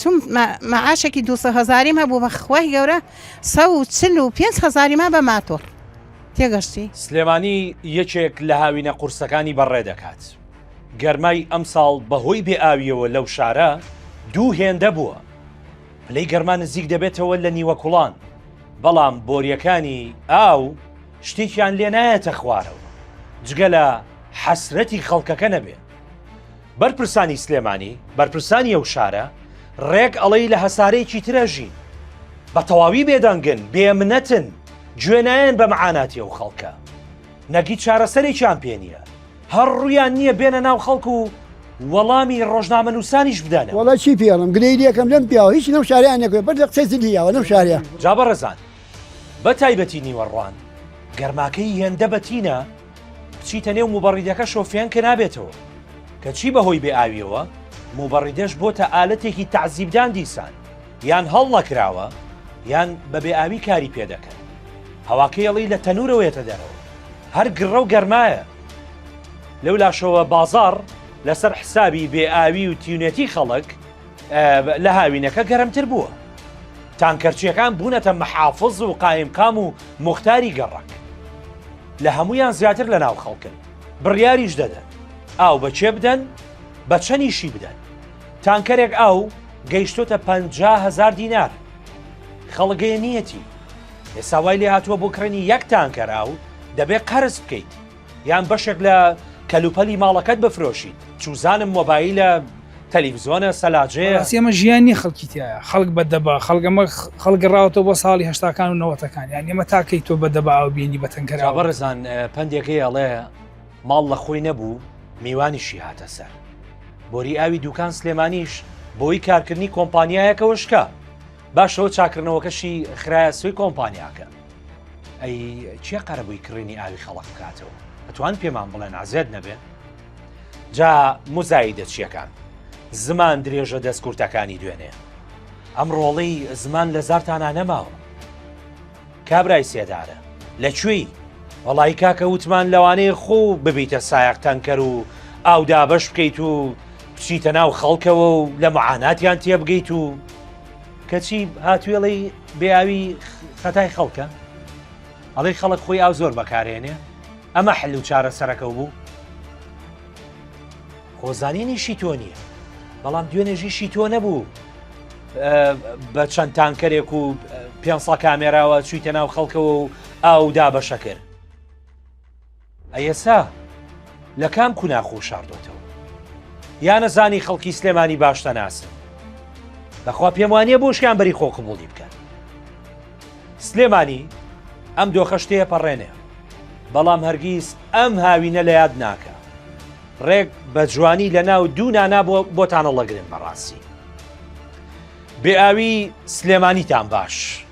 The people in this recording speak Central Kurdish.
چوم مەعاشێکی 200 هەزاریم هەبوو بە خوای گەورە 145 هەزاری ما بە ماتۆڕ تێگەشتی. سلێمانی یەکێک لە هاوینە قورسەکانی بەڕێ دەکات. گەرمای ئەمساڵ بەهۆی بێ ئاوییەوە لەو شارە دوو هێندە بووە. پلەی گەرما نزیک دەبێتەوە لە نیوەکوڵان، بەڵام بۆرییەکانی ئاو شتێکیان لێ نایەتە خوارەوە جگە لە حەسرەتی خەڵکەکە نەبێ. بەرپرسانی سلێمانی، بەرپرسانی ئەو شارە ڕێک ئەڵێی لە هەسارەیەکی تر ئەژین. بە تەواوی بێدەنگن، بێمنەتن، گوێ نایەن بە معاناتی ئەو خەڵکە. نەک هیچ چارەسەرێکیان پێ نییە، هەر ڕوویان نییە بێنە ناو خەڵک و وەڵامی ڕۆژنامەنووسانیش بدەنەوە. وەڵا چی پێڵم گلەیی لێکەم لەم پیاوە هیچ لەم شارەیان نەکرد بەس لە قسەی زلی یاوە لەم شارەیە. جا بەڕێزان بە تایبەتی نیوەڕوان گەرماکەی هێندە بەتینە بچیتە نێو موبەڕیدەکەشەوە فێنکە نابێتەوە کەچی بەهۆی بێ ئاویەوە موبەڕیدەش بۆتە ئالەتێکی تەعزیبدان دیسان یان هەڵنەکراوە یان بە بێ ئاوی کاری پێ دەکەن هەواکەی ئەڵێی لە تەنورەوە یەتە دەرەوە هەر گڕە و گەرمایە لەو لاشەوە بازاڕ لەسەر حسابی بێ ئاوی و تیونێتی خەڵک لە هاوینەکە گەرمتر بووە تانکەرچیەکان بوونەتە محافظ و قایمقام و مختاری گەڕەک لە هەمویان زیاتر لە ناو خەڵکن بڕیاریش دەدەن ئاو بە کێ بدەن بە چەنیشی بدەن تانکەرێک ئاو گەیشتۆتە 50 هزار دینار خەڵگەیە نیەتی ئێستا وای لێ هاتووە بۆ کڕینی یەک تانکەر ئاو دەبێ قەرز بکەیت یان بەشێک لە کەلوپەلی ماڵەکەت بفرۆشیت چوزانم مۆبایلە تەلەڤزیۆنە سەلاجەیە. بەڕاستی ئەمە ژیان نیە خەڵکی تیایە خەڵک بە دەبا خەڵک ئەمە خەڵک گەڕاوەتەوە بۆ ساڵی هەشتاکان و نەوەتەکان یانی ئەمە تا کەی تۆ بە دەبا ئاو بینی بە تەنکەر جا ئاو بەڕێزان پەندێک هەیە ئەڵێ ماڵ لە خۆی نەبوو میوانیشی هاتە سەر بۆری ئاوی دوکان سلێمانیش بۆی کارکردنی کۆمپانیایەکەوە شکا باشەوە چاکردنەوەکەشی خرایە سوی کۆمپانیاکە ئەی کێ قەرەبووی کڕینی ئاوی خەڵک بکاتەوە ئەتوان پێمان بڵێن عزێت نەبێ جا مزایدە چیەکان زمان درێژە دەست کورتەکانی دوێنێ ئەم ڕۆڵی زمان لە زارتانە نەماوە کابرای سێدارە لە کوێی وەڵی کاکە وتمان لەوانەیە خۆ ببیتە سایەق تەنکەر و ئاودا بەش بکەیت و بچیتە ناو خەڵکەوە و لە معاناتیان تێبگەیت و کەچی هاتوێڵی بێ ئاوی خەتای خەڵکە ئەڵێ خەڵک خۆی ئاو زۆر بەکارێنێ ئەمە حل و چارەسەرەکە بوو خۆزانینیشی تۆ نییە بەڵام دوێنێژیشی تۆ نەبوو بە چەند تانکەرێک و 500 کامێراوە چوویتە ناو خەڵکەوە و ئاو دابەشە کرد ئەی ئێستا لە کام کونا خۆ شاردۆتەوە؟ یا نەزانی خەڵکی سلێمانی باش دەناسن؟ بەخوا پێم وانییە بۆشیان بەری خۆ قبوڵی بکەن. سلێمانی ئەم دۆخەش تێپەڕێنێ بەڵام هەرگیز ئەم هاوینە لە یاد ناکە ڕێک بە جوانی لە ناو دوو نانا بۆ بۆتانەڵەگرن بەڕاستی بێ ئاوی سلێمانیتان باش.